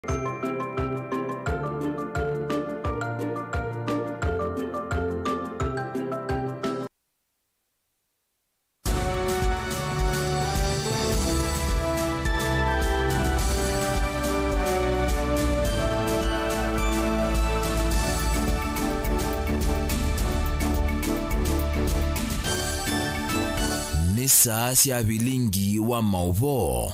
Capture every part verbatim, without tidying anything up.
Nĩ saa sya vilingi wa maũvoo.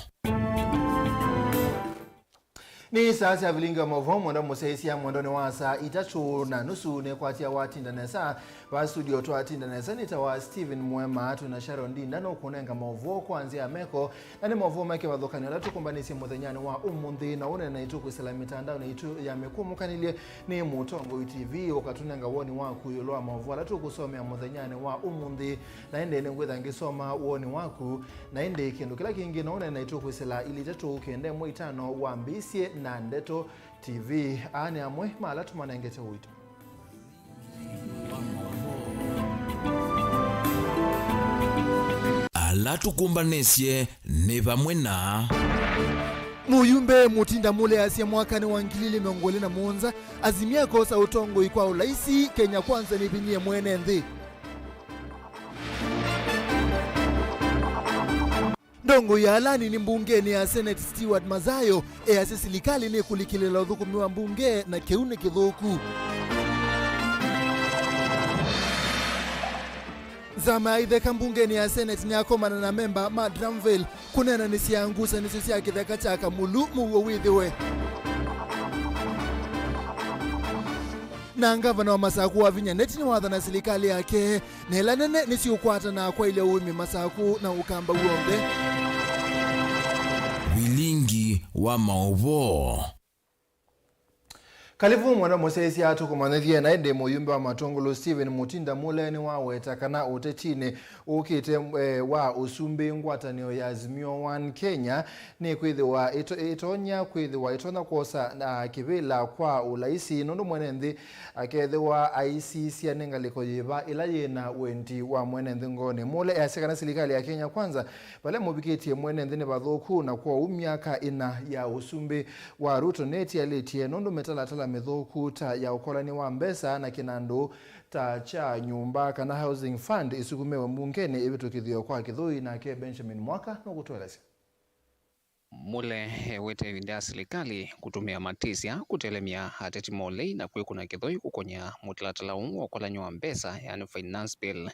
Nĩ saa sya vilingi wa maũvoo, mwenda mũsyaĩĩsya mwendonĩ wa saa itatũ na nusu. Nĩkwatya watinda nesa. Vaa studio twatinda nesa nĩtawa Steven Mwema, twĩ na Sharon Ndinda nũkũnenga maũvoo kwa nzĩa ya meko, na nĩ maũvoo ma kĩvathũkany'o ala tũkũmbanĩsye mũthenyanĩ wa ũmũnthĩ, na ũnene naitũ kwĩsĩla mĩtandaonĩ itũ ya mĩkũmũkanĩlye nĩ Mũtongoi T V, ũkatũnenga woni waku ĩũlũ wa maũvoo ala tũkũsomea mũthenyanĩ wa ũmũnthĩ. Na ĩndĩ nĩngwĩtha ngĩsoma woni waku, na ĩndĩ kĩndũ kĩla kĩngĩ no ũnene naitũ kwĩsĩla ilĩ itatũ kenda ĩmwe itano wambĩĩsye na Ndeto T V. Aa nĩ amwe ma ala tũmanengete ũito. Ala tũkũmbanĩsye nĩ vamwe na. Mũyumbe Mutinda Mule asya mwakanĩ wa ngili ilĩ mĩongo ĩlĩ na mũonza, Azimio akosa ũtongoi kwa ũlaisi, Kenya Kwanza nĩvinyĩe mwene nthĩ. Ndongoi ya ala anini mbungenĩ ya Senate Stewart Mazayo easya silikalĩ nĩkũlikĩlĩla ũthũkũmi wa mbunge na kĩu nĩ kĩthũku. Nzama ya itheka mbungenĩ ya Senate nĩyakomana na memba ma Dramville kũneenanĩsya ngusanĩsyo sya kĩtheka kya Kamulu mũuo wĩthĩwe. Na ngavana wa Masaku Wavinya Ndeti nĩwathana silikalĩ yake na ĩla nene nĩsiũkwatana kwaĩlya ũĩmi Masaku na Ũkamba w'onthe. Vilingi wa maũvoo. Kalivu mwenda mũsyaĩĩsya tũkũmanyĩthye, na ĩndĩ mũyumbe wa Matũngũlũ Stephen Mutinda Mule nĩwaweta kana ũtetinĩ ũkĩte, eh, wa ũsumbĩ ngwatanĩo ya Azimio One Kenya nĩkwĩthĩwa ĩto-, ĩtonya kwĩthĩwa ĩtonya kwosa na kĩvĩla kwa ũlaisi, nũndũ mwene nthĩ akethĩwa aisisya nĩ ngalĩko yĩva ĩla yĩna wendi wa mwene nthĩ ngoonĩ. Mule easya kana silikalĩ ya Kenya Kwanza vala ĩmũvikĩtye mwene nthĩ nĩ vathũku, na kwoou myaka ĩna ya ũsumbĩ wa Ruto nĩtialĩtye, nũndũ mĩtalatala mĩthũku ta ya ũkolani wa mbesa na kĩnandũ ta kya nyũmba kana housing fund ĩsukumĩwe mbungenĩ ĩvĩtũkĩthw'e kwa kĩthũi. Nake Benjamin Mwaka nũkũtũelesya. Mule ewete ĩvinda ya silikalĩ kũtũmĩa matĩsya kũtelemya ateti ma ũlei na kwĩkũna kĩthũi kũkony'a mũtalatala ũũ wa ũkolany'o wa mbesa, yani finance bill.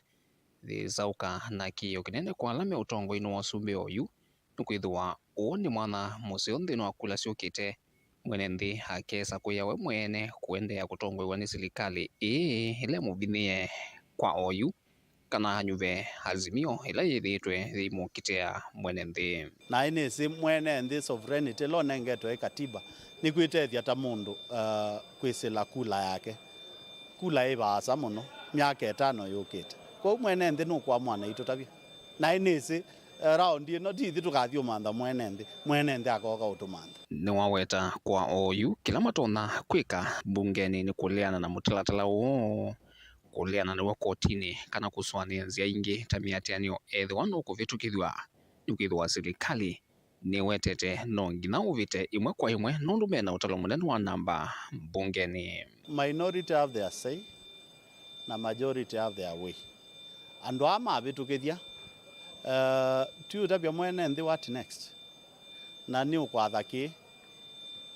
Yĩsaũka na kĩĩo kĩnene kwa ala me ũtongoinĩ wa ũsumbĩ oyu, nĩkwĩthĩwa ũũ nĩ mwanya mũseo nthĩnĩ wa kula syũkĩte, mwene nthĩ akesa kwĩa we mwene kũendeea kũtongoew'a nĩ silikalĩ ĩĩ ĩla ĩmũvinyĩĩe kwa oyu, kana anyuve Azimio ĩla yĩthĩĩtwe yĩimũkitĩa mwene nthĩ. Na nĩsĩ mwene nthĩ sovereignty ĩla ũnengetwe ĩ katiba nĩ kwĩtethya ta mũndũ, uh, kwĩsĩla kula yake. Kula ĩ vaasa mũno myaka ĩtano yũkĩte. Kwoou mwene nthĩ nũkwamwa naitũ tavya. Na nĩsĩ, eh, raundi ĩno ti ithyĩ tũkathi ũmantha mwene nthĩ, mwene nthĩ akooka ũtũmantha. Nĩwaweta kwa oyu kĩla matonya kwĩka mbungenĩ nĩ kũleana na mũtalatala ũũ, kũleana naw'o kotinĩ, kana kũsũanĩa nzĩa ingĩ ta mĩatĩanĩo ethĩwa nũkũvĩtũkĩthw'a, nĩkwĩthĩwa silikalĩ nĩwetete no nginya ũvĩte ĩmwe kwa ĩmwe nũndũ mena ũtalo mũnene wa namba mbungenĩ. Minority have their say na majority have their way. Andũ aa mavĩtũkĩthya, eh, tũũtavya mwene nthĩ what next, na nĩ ũkwatha kĩ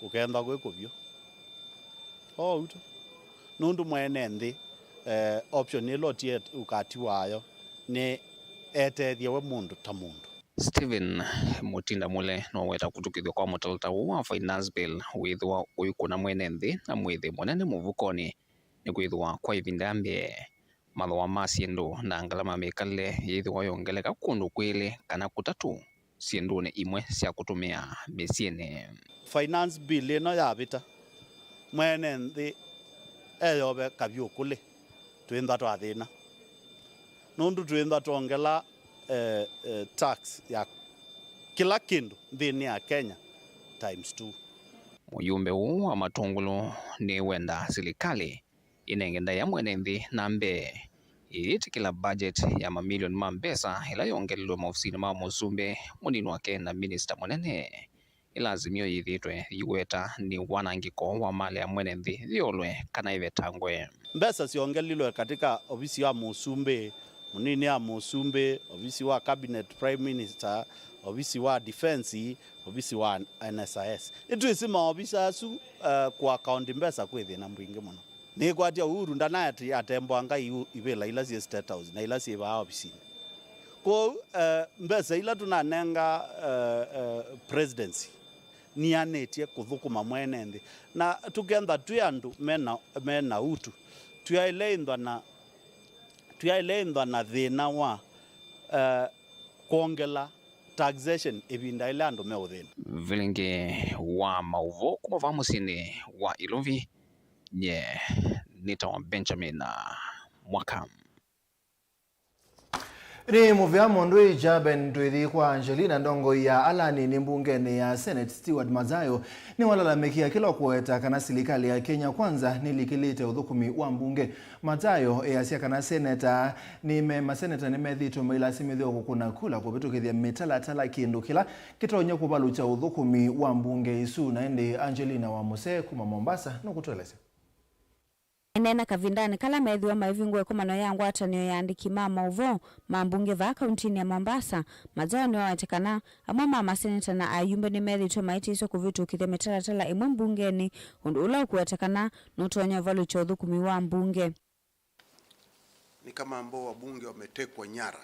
ũkenda kwĩkũvyũ. Oou tu. Nũndũ mwene nthĩ, eh, option ĩla ũtie ũkati wayo nĩ etethye we mũndũ ta mũndũ. Stephen Mutinda Mule noweta kũtũkĩthw'a kwa mũtalatala ũũ wa finance bill wĩthĩwa ũikũna mwene nthĩ na mwĩthĩ mũnene mũvukonĩ, nĩkwĩthĩwa kwa ĩvinda ya mbee mathooa ma syĩndũ na ngalama mĩkalĩle yĩthĩwa yongeleka kũndũ kwĩlĩ kana kũtatũ syĩndũnĩ imwe sya kũtũmĩa mĩsyĩnĩ. Finance bill ĩno yavĩta, mwene nthĩ eyove kavyũ kũlĩ twĩntha twathĩna, nũndũ twĩntha twongela, eh, eh, tax ya kĩla kĩndũ nthĩnĩ ya Kenya times two. Mũyumbe ũũ wa Matũngũlũ nĩwenda silikalĩ ĩnenge ndaĩa mwene nthĩ na mbee ĩyĩtĩkĩla budget ya mamilioni ma mbesa ĩla yongelelwe maovisinĩ ma mũsumbĩ, mũnini wake na minista mũnene. ĩla Azimio yĩthĩĩtwe yĩweta nĩ wanangĩko wa malĩ ya mwene nthĩ yĩolwe kana ĩvetangwe. Mbesa syongelilwe katika ovisi wa mũsumbĩ, mũnini wa mũsumbĩ, ovisi wa cabinet prime minister, ovisi wa defense, ovisi wa N S I S. Nĩtwĩsĩ maovisa asu, eh, kũ account mbesa kwĩ thĩna mwingĩ mũno. Nĩkwatya Uhuru ndanaatembwa ngai ivĩla ila syĩ State House na ila syĩ vaa ovisinĩ. Kwoou, eh, mbesa ila tũnanenga, eh, eh, presidency nianĩtye kũthũkũma mwene nthĩ. Na tũkenda twĩ andũ mena, mena utu, tũyaĩle ĩnthwa na, tũyaĩle ĩnthwa na thĩna wa, eh, kwongela taxation ĩvinda ĩla andũ meũthĩna. Vilingĩ wa maũvoo kuma vaa mũsyĩnĩ wa Ilovi, nye nĩtawa Benjamin Mwaka. Nĩ mũvea mũndũ ĩ Jaben. Twĩthi kwa Angelina. Ndongoi ya ala anini mbungenĩ ya Senate Stewart Mathayo nĩwalalamĩkĩa kĩla ũkũweta kana silikalĩ ya Kenya Kwanza nĩlikĩlĩte ũthũkũmi wa mbunge. Mathayo easya kana seneta nĩme maseneta nĩmethĩĩtwe mailasimĩthw'a kũkũna kula kũvĩtũkĩthya mĩtalatala, kĩndũ kĩla kĩtonya kũvalũkya ũthũkũmi wa mbunge ĩsu. Na ĩndĩ Angelina wa Mũsee kuma Mombasa nũkũtũelesya. Eneena kavindanĩ kala meethĩwa maivingũa ĩkomano ya ngwatanĩo ya aandĩki ma maũvoo ma mbunge vaa kauntinĩ ya Mombasa, Mathayo nĩwawete kana amwe ma maseneta na ayumbe nĩmethĩĩtwe maĩtĩsya kũvĩtũkĩthya mĩtalatala ĩmwe mbungenĩ, ũndũ ũla ũkũweta kana nũtonya ũvalũkya ũthũkũmi wa mbunge. Ni kama ambao wabunge wametekwa nyara.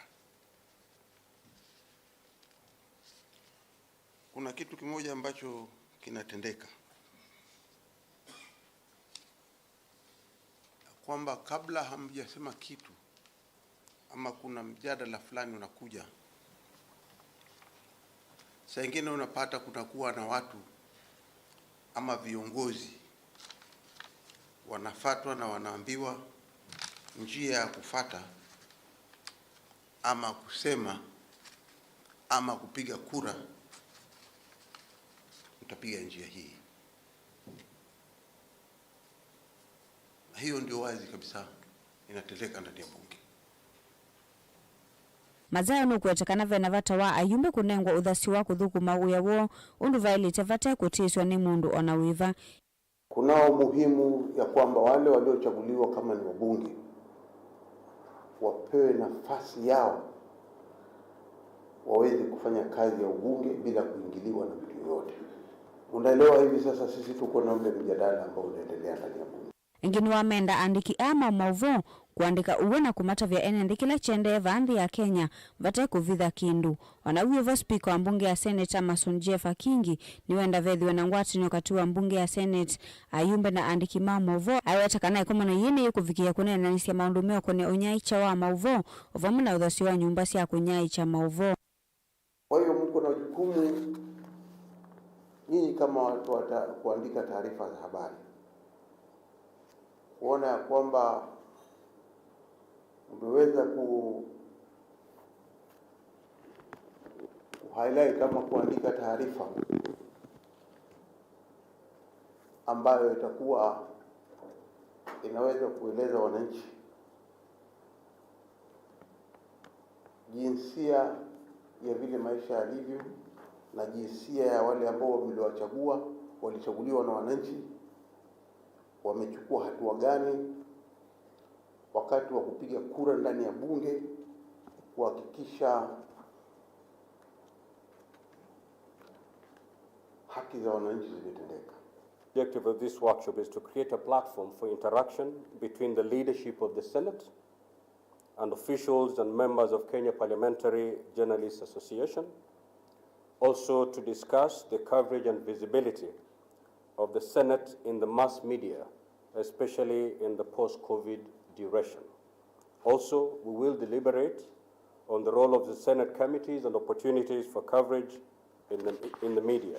Kuna kitu kimoja ambacho kinatendeka, kwamba kabla hamjasema kitu ama kuna mjadala fulani unakuja, saa ingine unapata kunakuwa na watu ama viongozi wanafatwa na wanaambiwa njia ya kufata ama kusema ama kupiga kura, utapiga njia hii. Na hiyo ndio wazi kabisa inatendeka ndani ya bunge. Mathayo nũkũweta kana vena vata wa ayumbe kũnengwa ũthasyo wa kũthũkũma wĩa woo ũndũ vaĩlĩte vate kũtĩsw'a nĩ mũndũ o na wĩva. Kunao muhimu ya kwamba wale waliochaguliwa kama ni wabunge wapewe nafasi yao waweze kufanya kazi ya ubunge bila kuingiliwa na mtu yoyote. Unaelewa, hivi sasa sisi tuko na ule mjadala ambao unaendelea ndani ya bunge. Ĩngĩ nĩwamenda andĩki aa ma maũvoo kũandĩka ũw'o na kũmatavya ene nthĩ kĩla kĩendee vaa nthĩ ya Kenya vate kũvitha kĩndũ. O na wĩ vo, spika wa mbunge ya Senate Amason Jeff Akingi nĩwenda vethĩwe na ngwatanĩo katĩ wa mbunge ya Senate, ayumbe na andĩki ma maũvoo. Aiweta kana ĩkomano yĩĩ nĩyĩkũvikĩĩa kũneenanĩsya maũndũ meũkonea ũnyaĩĩkya wa maũvoo o vamwe na ũthasyo wa nyũmba sya kũnyaĩĩkya maũvoo. Kwa hivyo mko na jukumu nyinyi kama watu wa ta-, kuandika taarifa za habari, kuona ya kwamba umeweza ku-, ku-highlight ama kuandika taarifa ambayo itakuwa inaweza kueleza wananchi jinsia ya vile maisha yalivyo na jinsia ya wale ambao mliwachagua, walichaguliwa na wananchi, wamechukua hatua gani wakati wa kupiga kura ndani ya bunge kuhakikisha haki za wananchi zimetendeka. The objective of this workshop is to create a platform for interaction between the leadership of the Senate and officials and members of Kenya Parliamentary Journalists Association, also to discuss the coverage and visibility of the Senate in the mass media, especially in the post-COVID duration. Also, we will deliberate on the role of the Senate committees and opportunities for coverage in the, in the media.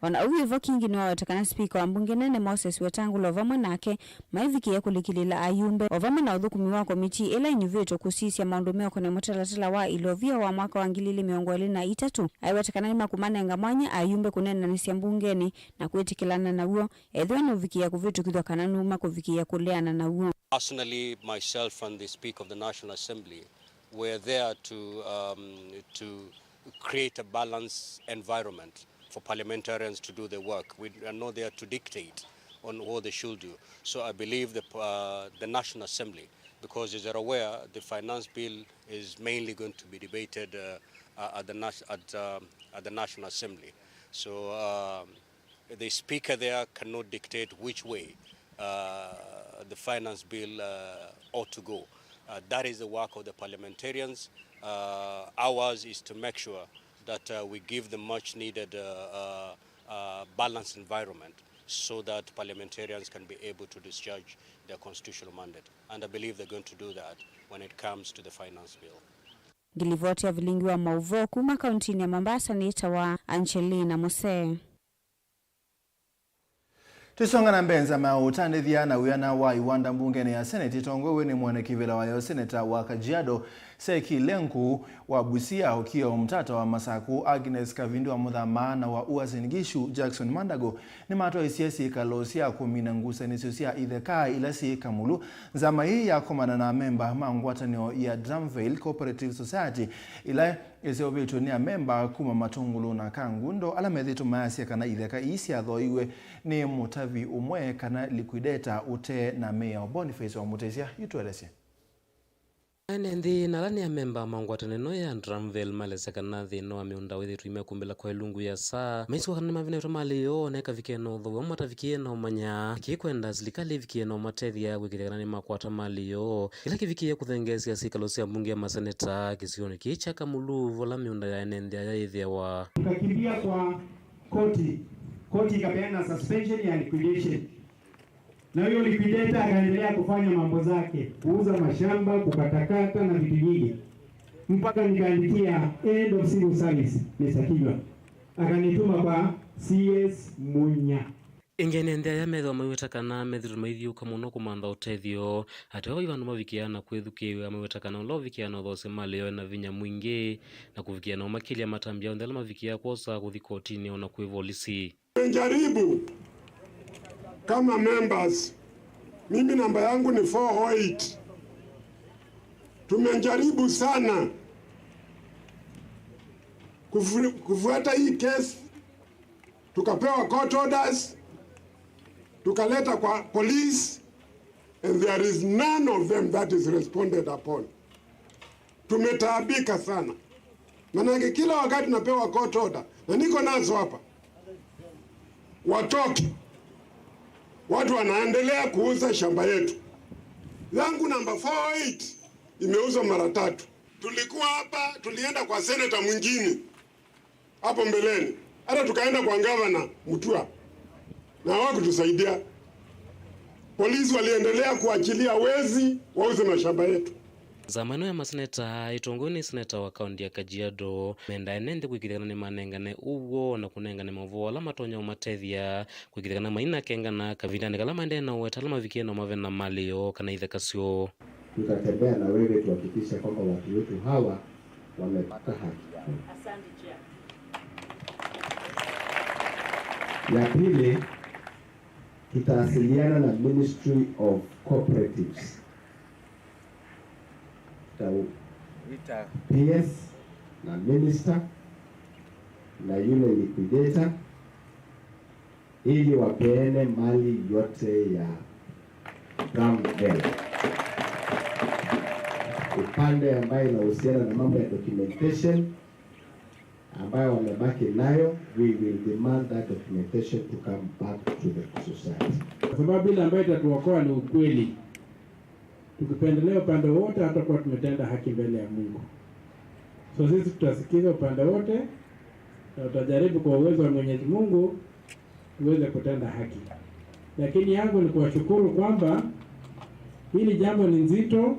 O na ũu wĩ vo, Kingi nĩwaweta kana spika wa mbunge nene Moses Wetangula o vamwe nake maivikĩĩa kũlikĩlĩĩla ayumbe o vamwe na ũthũkũmi wa komitii ĩla ĩnyuvĩtwe kũsisya maũndũ meũkonea mũtalatala wa Ilovia wa mwaka wa ngili ili mĩongo ĩlĩ na itatũ. Aiweta kana nĩmakũmanenga mwanya ayumbe kũneenanĩsya mbungenĩ na kwĩtĩkĩlana naw'o ethĩwa nũvikĩĩa kũvĩtũkĩthw'a kana nũũma kũvikĩĩa kũleana naw'o. Personally, myself and the Speaker of the National Assembly were there to, um, to create a balanced environment for parliamentarians to do the work. We are not there to dictate on what they should do. So I believe the, uh, the National Assembly, because as you're aware, the finance bill is mainly going to be debated, uh, uh, at the nas-, at, um, at the National Assembly. So, um, the speaker there cannot dictate which way, uh, the finance bill, uh, ought to go. Uh, that is the work of the parliamentarians. Uh, ours is to make sure that, uh, we give the much needed, uh, uh, uh, balanced environment so that parliamentarians can be able to discharge their constitutional mandate. And I believe they're going to do that when it comes to the finance bill. Ngilivoti ya vilingi wa mauvoo kuma kauntinĩ ya Mombasa nĩtawa Angelina Muse. Tũisonga na mbee, nzama ya ũtanĩthya na wĩana wa iwanda mbungenĩ ya Senate ĩtongoew'e nĩ mwene kĩvĩla wayo, seneta wa Kajiado, Seki Lenku, wa Busia, ũkio mũtata wa Masaku, Agnes Kavindu wa Mũthama, na wa Uasin Gishu, Jackson Mandago, nĩmatwaisye syĩkalo sya kũmina ngusanĩsyo sya itheka ila syĩ Kamulu. Nzama ĩĩ yakomana na amemba ma ngwatanĩo ya Dramville Cooperative Society, ĩla ĩseũvĩtw'e nĩ amemba kuma Matũngũlũ na Kangundo, ala methĩĩtwe mayasya kana itheka ii syathoiwe nĩ mũtavi ũmwe kana liquidator ũte na mĩao. Boniface wa Mũtesya yu tũelesye. Ene nthĩ na ala nĩ amemba ma ngwatanĩo ya Dramville malesya kana thĩna wa mĩũnda wĩthĩĩtwe imekumbĩla kwa ilungu ya saa, maiswa kana nĩmavinĩtwe malĩ yoo na ĩkavikĩe na ũthow'a matavikĩe na ũmanya. Kĩkwenda silikalĩ ĩvikĩe na ũmatethya kwĩkĩthya kana nĩmakwata malĩ yoo, kĩla kĩvikĩe kũthengeesya syĩkalo sya mbunge ya maseneta kĩsionĩ kĩĩ kya Kamulu, vala mĩũnda ya ene nthĩ aya yĩthĩawa. Tukakimbia kwa koti, koti ikapeana suspension ya liquidation. Na huyo liquidator akaendelea kufanya mambo zake, kuuza mashamba, kukatakata na vitu nyingi. Mpaka nikaandikia head of civil service, Mister Kinyua. Akanituma kwa C S Munya. Ĩngĩ ene nthĩ aya methĩwa maiweta kana methĩtwe maithyũũka mũno kũmantha ũtethyo. Ateo vai vandũ mavikĩaa na kwĩthukĩĩw'a, maiweta kana ũla ũvikĩaa na ũthoosya malĩ yoo ena vinya mwingĩ, na kũvikĩa na ũmakĩlya matambya onthe ala mavikĩaa kwosa kũthi kotinĩ o na kwĩ volisi. Tumejaribu kama members, mimi namba yangu ni four oh eight. Tumejaribu sana kufu-, kufuata hii case, tukapewa court orders, tukaleta kwa police, and there is none of them that is responded upon. Tumetaabika sana. Manake kila wakati napewa court order, na niko nazo hapa. Watoke. Watu wanaendelea kuuza shamba yetu. Yangu namba four oh eight imeuzwa mara tatu. Tulikuwa hapa, tulienda kwa senator mwingine hapo mbeleni. Hata tukaenda kwa gavana Mutua. Na hawakutusaidia. Polisi waliendelea kuachilia wezi wauze mashamba yetu. Nzama ĩno ya maseneta ĩtongoew'e nĩ seneta wa kaunti ya Kajiado mendaa ene nthĩ kwĩkĩthya kana nĩmanengane ũw'o na kũnengane maũvoo ala matonya ũmatethya kwĩkĩthya kana mainakengana kavindanĩ kala maendee na ũweta ala mavikie na ũmavena malĩ yoo kana itheka syoo. Tutatembea na wewe tuhakikishe kwamba watu wetu hawa wamepata haki yao. Asante, Chair. Ya pili, tutawasiliana na Ministry of Cooperatives. Tutaita P S na minister na yule liquidator ili wapeane mali yote ya Dramville. Upande ambayo inahusiana na mambo ya documentation ambayo wamebaki nayo, we will demand that documentation to come back to the society. Kwa sababu ile ambayo itatuokoa ni ukweli. Tukipendelea upande wowote, hatutakuwa tumetenda haki mbele ya Mungu. So sisi tutasikiza upande wote na tutajaribu kwa uwezo wa Mwenyezi Mungu tuweze kutenda haki. Lakini yangu ni kuwashukuru kwamba hili jambo ni nzito,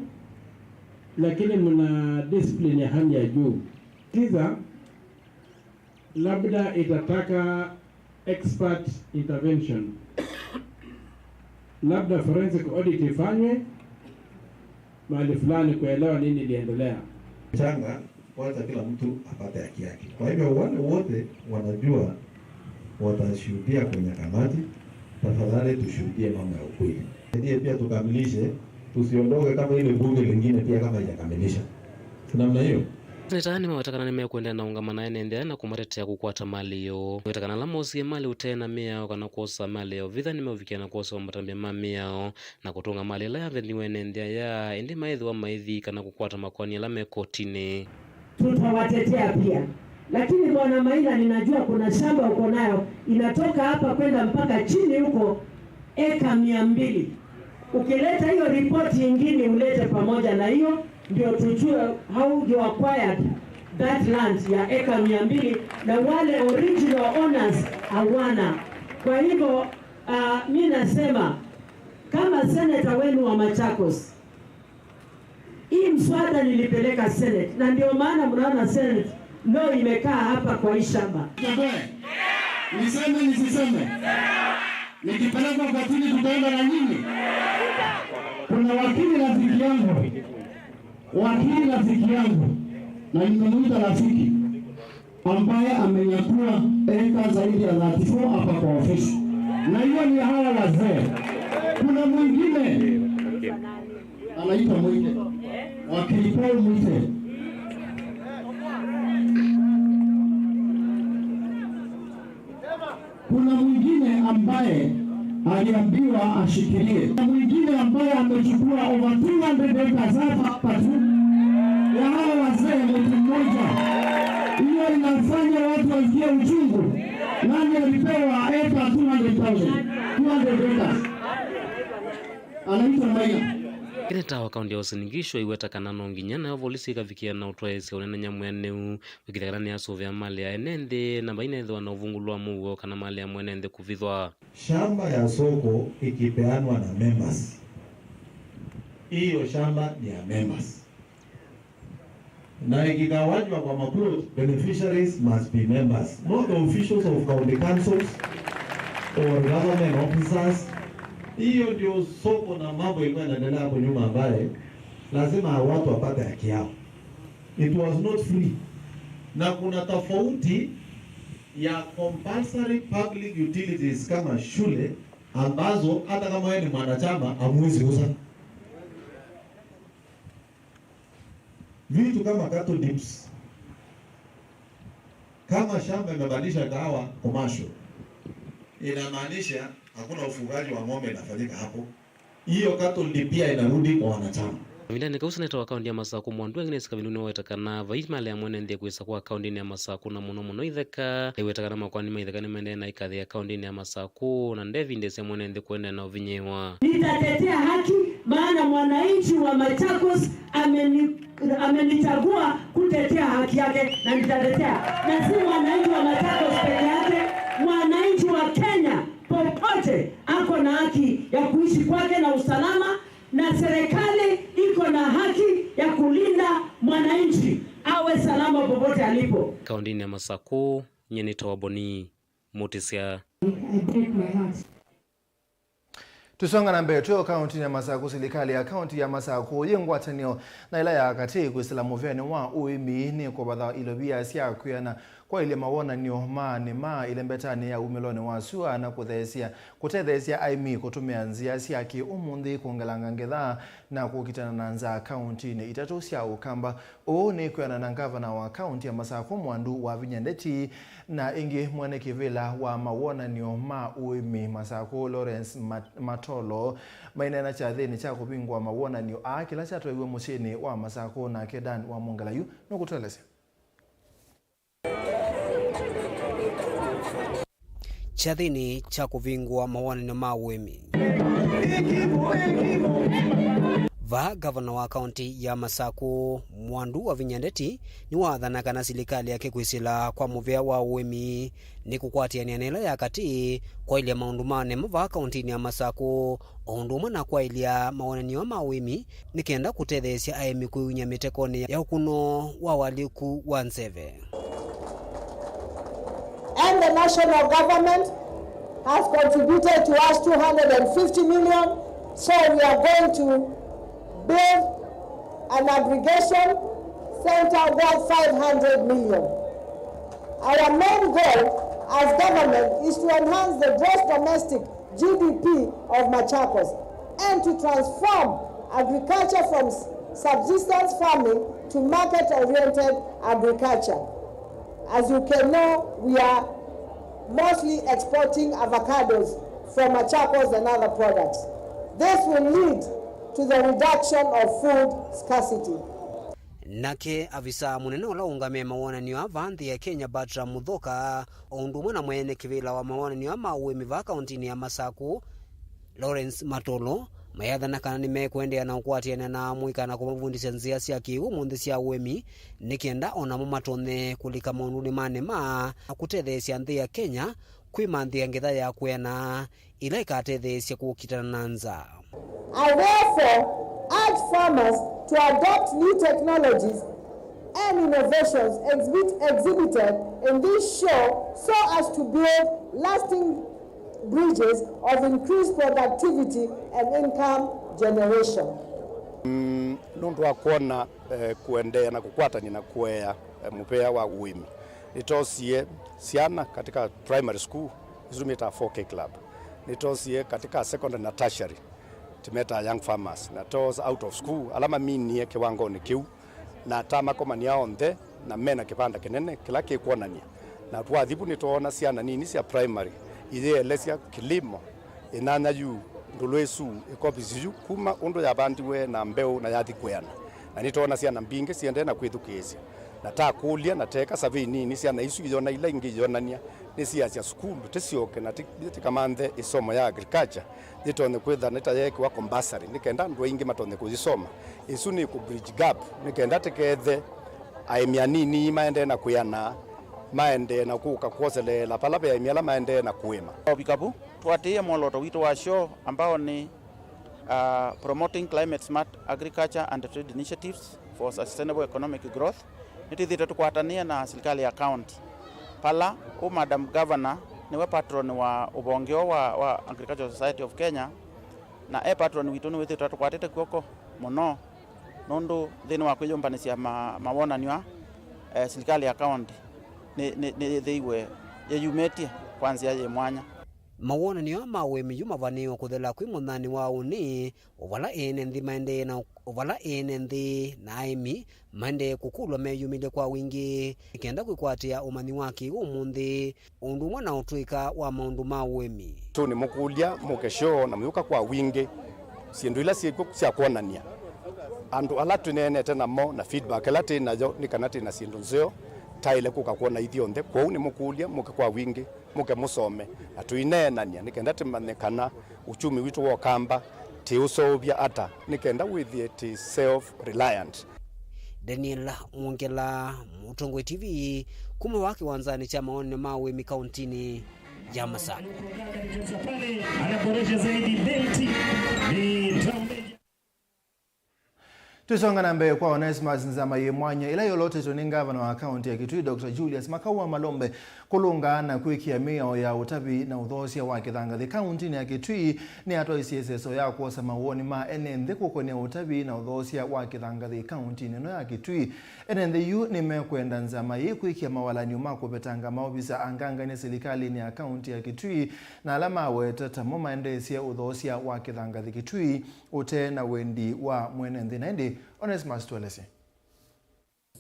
lakini mna discipline ya hali ya juu. Sikiza, labda itataka expert intervention. Labda forensic audit ifanywe mahali fulani kuelewa nini iliendelea. Changa, kwanza kila mtu apate haki yake. Kwa hivyo wale wote wanajua watashuhudia kwenye kamati, tafadhali tushuhudie mambo ya ukweli. Ndiye pia tukamilishe, tusiondoke kama ile bunge lingine pia kama haijakamilisha. Si namna hiyo? Nĩ ta nĩmaweta kana nĩmekũendeea na ũngama na ene nthĩ aya na kũmatetea kũkwata malĩ yoo. Nĩweta kana ala moosie malĩ ũtee na mĩao kana kwosa malĩ ya ũvitha nĩmeũvikĩa na kwosewa matambya ma mĩao na kũtũnga malĩ ĩla yavenyiwe ene nthĩ aya, ĩndĩ maĩthĩwa maithi kana kũkwata makoani ala me kotinĩ. Tutawatetea pia. Lakini Bwana Maina, ninajua kuna shamba uko nayo, inatoka hapa kwenda mpaka chini huko, eka mia mbili. Ukileta hiyo ripoti ingine ulete pamoja na hiyo, ndio tujue how you acquired that land ya eka mia mbili, na wale original owners hawana. Kwa hivyo, ah, mi nasema kama senator wenu wa Machakos, hii mswada nilipeleka Senate, na ndio maana mnaona Senate leo imekaa hapa kwa hii shamba. Nitoe. Niseme nisiseme? Nikipelekwa kotini tutaenda na nyinyi? Kuna wakili rafiki yangu, wakili rafiki yangu, na nimemuita rafiki, ambaye amenyakua eka zaidi ya thirty-four hapa kwa ofisi. Na hiyo ni hawa wazee. Kuna mwingine anaitwa Mwite. Wakili Paul Mwite. Kuna mwingine ambaye aliambiwa ashikilie. Kuna mwingine ambaye amechukua over two hundred acres hapa hapa tu. Ya hawa wazee mtu mmoja. Hiyo inafanya watu wasikie uchungu. Nani alipewa eka two hundred thousand? Two hundred acres. Anaitwa Maina. Seneta wa kaunti ya Uasin Gishu aiweta kana no nginya nayo volisi ĩkavikĩa na ũtwaĩĩsya ũnenenya mwĩanĩu, kwĩkĩthya kana nĩyasũvĩa malĩ ya ene nthĩ na mainethĩwa na ũvungũlu wa mũuo kana malĩ ya mwene nthĩ kũvithwa. Shamba ya soko ikipeanwa na members, hiyo shamba ni ya members. Na ikigawanywa kwa maplot, beneficiaries must be members, not the officials of county councils or government officers. Hiyo ndio soko na mambo ilikuwa inaendelea hapo nyuma, ambaye lazima watu wapate haki yao. It was not free. Na kuna tofauti ya compulsory public utilities kama shule, ambazo hata kama wewe ni mwanachama, hamwezi uza. Vitu kama cattle dips. Kama shamba imebadilisha kahawa commercial, inamaanisha hakuna ufugaji wa ng'ombe inafanyika hapo. Hiyo cattle dip pia inarudi kwa wanachama. Kavindanĩ kau, seneta wa kaunti ya Masakũ Mwandu Agnes Kavindu nĩwaweta kana vai malĩ ya mwene nthĩ kwĩsa kwa kauntinĩ ya Masakũ, na mũno mũno itheka. Aiweta kana makoani ma itheka nĩmaendee na ikathi ya kauntinĩ ya Masakũ, na ndevindĩsya mwene nthĩ kũendeea na ũvinyĩĩwa. Nitatetea haki, maana mwananchi wa Machakos ameni-, amenichagua kutetea haki yake, na nitatetea. Na si mwananchi wa Machakos peke yake, mwananchi wa Kenya popote ako na haki ya kuishi kwake na usalama, na serikali iko na haki ya kulinda mwananchi awe salama popote alipo. Kauntinĩ ya Masakũ, nyie nĩtawa Boni Mũtĩsya. I break my heart. Tũsonga na mbee twĩ o kauntinĩ ya Masakũ, silikalĩ ya kaunti ya Masakũ yĩ ngwatanĩo na ĩla ya katĩ kwĩsĩla mũvĩanĩ wa ũĩmi nĩ kũvatha ilovia sya kwĩana kwaĩlya mawonany'o ma nĩma ĩlembetanĩ ya umĩlonĩ wa sua na kũtheesya, kũtetheesya aĩmi kũtũmĩa nzĩa sya kĩ-ũmũnthĩ kwongelanga ngetha na kũkitana na nzaa kauntinĩ itatũ sya Ũkamba. Ũũ nĩ kwĩana na ngavana wa kaunti ya Masakũ Mwandu Wavinya Ndeti, na ĩngĩ mwene kĩvĩla wa mawonany'o ma ũĩmi Masakũ Lawrence Mat-, Matolo, maineena kyathĩnĩ kya kũvingũa mawonany'o aa kĩla kyatwaiwe mũsyĩnĩ wa Masakũ, nake Dan wa Mũngalayu nũkũtũelesya. Kyathĩnĩ kya kũvingũa mawonany'o ma ũĩmi, vaa ngavana wa kaunti ya Masakũ Mwandu Wavinya Ndeti nĩwathana kana silikalĩ yake kwĩsĩla kwa mũvĩa wa ũĩmi nĩ kũkwatĩanĩa na ĩla ya katĩ kwaĩlya maũndũ ma nĩma vaa kauntinĩ ya Masakũ, o ũndũ ũmwe na kwaĩlya mawonany'o ma ũĩmi nĩ kenda kũtetheesya aĩmi kwĩuny'a mĩtekonĩ ya ũkũno wa ũalyũku wa nzeve. And the national government has contributed to us two hundred and fifty million, so we are going to build an aggregation center worth five hundred million. Our main goal as government is to enhance the gross domestic G D P of Machakos and to transform agriculture from s-, subsistence farming to market-oriented agriculture. As you can know, we are mostly exporting avocados from Machakos and other products. This will lead to the reduction of food scarcity. Nake avisa mũnene ũla ũũngamĩe mawonany'o aa vaa nthĩ ya Kenya, Bertram Muthoka, o ũndũ ũmwe na mwene kĩvĩla wa mawonany'o aa ma ũĩmi vaa kaũntĩnĩ ya Masaku, Lawrence Matolo, mayathana kana nĩmekũendeea na ũkwatĩanĩa na amũika na kũmavundĩsya nzĩa sya kĩw'ũ mũnthĩ sya ũĩmi, nĩ kenda o namo matonye kũlika maũndũnĩ ma nĩma na kũtetheesya nthĩ ya Kenya kwĩmanthĩa ngetha ya kwĩana ĩla ĩkatetheesya kũkitana na nzaa. I therefore urge farmers to adopt new technologies and innovations exhibit-, exhibited in this show so as to build lasting bridges of increased productivity and income generation. Mm, nũndũ wa kwona, eh, kũendeea na kũkwatany'a na kũea, eh, mũvea wa ũĩmi, nĩtoosie syana katika primary school, isu tũmĩtaa four K club. Nĩtoosie katika secondary na tertiary, tũmetaa young farmers, na toosa out of school, ala maminie kĩwangonĩ kĩu, na tamakomania onthe, na mena kĩvanda kĩnene kĩla kĩkwonany'a. Na twathi vu nĩtwoona syana nini sya primary iyĩelesya kĩlimo, ĩnyanya yu, ndũlũ ĩsu, ĩkovi yu, kuma ũndũ yavandiwe na mbeũ na yathi kwĩana. Na nĩtwoona syana mbingĩ siendee na kwĩthukĩĩsya. Na takũlya na teeka survey nini, syana isu iyona ila ingĩ iyonany'a nĩsiasya sukulu tĩsyoke na ti-, tikamanthe ĩsomo ya agriculture yĩtonye kwĩtha nĩ ta yeekĩwa compulsory nĩ kenda andũ aingĩ matonye kũyĩsoma. Ĩsu nĩ kũ bridge gap nĩ kenda tĩkethe aĩmi anini maendee na kwĩana, maendee na kũka kwoseleela vala ve aĩmi ala maendee na kũĩma. Ũvika vu, tũatĩĩe mwolooto witũ wa show ambao nĩ, uh, Promoting Climate Smart Agriculture and Trade Initiatives for Sustainable Economic Growth. Nĩtwĩthĩĩtwe tũkwatanĩe na silikalĩ ya county, vala ũ Madam Governor nĩwe patron wa ũvonge ũũ wa, wa Agricultural Society of Kenya, na e patron witũ nĩwĩthĩĩtwe atũkwatĩte kw'oko mũno, nũndũ nthĩnĩ wa kwĩyũmbanĩsya ma-, mawonany'o aa, eh, silikalĩ ya county nĩ, nĩ, nĩyĩthĩiwe yĩyumĩtye kwa nzĩa yĩ mwanya. Mawonany'o aa ma ũĩmi yu mavanĩĩwe kũthela kwĩ mũnyanĩ wa ũnĩ, o vala ene nthĩ maendee na, o vala ene nthĩ na aĩmi maendee kũkũlw'a meyumĩlye kwa wingĩ nĩ kenda kwĩkwatĩa ũmanyi wa kĩw'ũ ũmũnthĩ, ũndũ ũmwe na ũtũĩka wa maũndũ ma ũĩmi. Yu nĩmũkũlya mũke show na mũyũka kwa wingĩ, syĩndũ ila syĩkw'o sya kwonany'a. Andũ ala tũneenete namo na feedback ĩla twĩ nayo nĩ kana twĩ na syĩndũ nzeo taĩle kũka kwona ithyonthe, kwoou nĩmũkũlya mũke kwa wingĩ. Mũke mũsome, na tũineenany'a nĩ kenda tũmanye kana uchumi witũ wa Ũkamba tĩũseũvya ata nĩ kenda wĩthĩe tĩ self reliant. Daniel Mwongela, Mũtongoi T V, kuma vaa kĩwanzanĩ kya mawonany'o ma ũĩmi kaũntĩnĩ ya Masaku. Anaboresha zaidi belti ni Twĩsonga na mbee, kwa Onesmus, nzama yĩ mwanya ĩla yolotetwe nĩ ngavana wa kaũntĩ ya Kitui, Doctor Julius Makau wa Malombe, kũlũnga na kwĩkĩa mĩao ya ũtavi na ũthoosya wa kĩthangathĩ kaũntĩnĩ ya Kitui nĩyatwaisye ĩseso ya kwosa mawoni ma ene nthĩ kũkonĩa ũtavi na ũthoosya wa kĩthangathĩ kaũntĩnĩ ĩno ya Kitui. Ene nthĩ yu nĩmekwenda nzama yĩĩ kwĩkĩa mawalany'o ma kũvetanga maovisa angangany'a silikalĩnĩ ya kaũntĩ ya Kitui, na ala maweta tamo maendeesye ũthoosya wa kĩthangathĩ Kitui ũte na wendi wa mwene nthĩ. Na ĩndĩ Onesmus, tũelesye.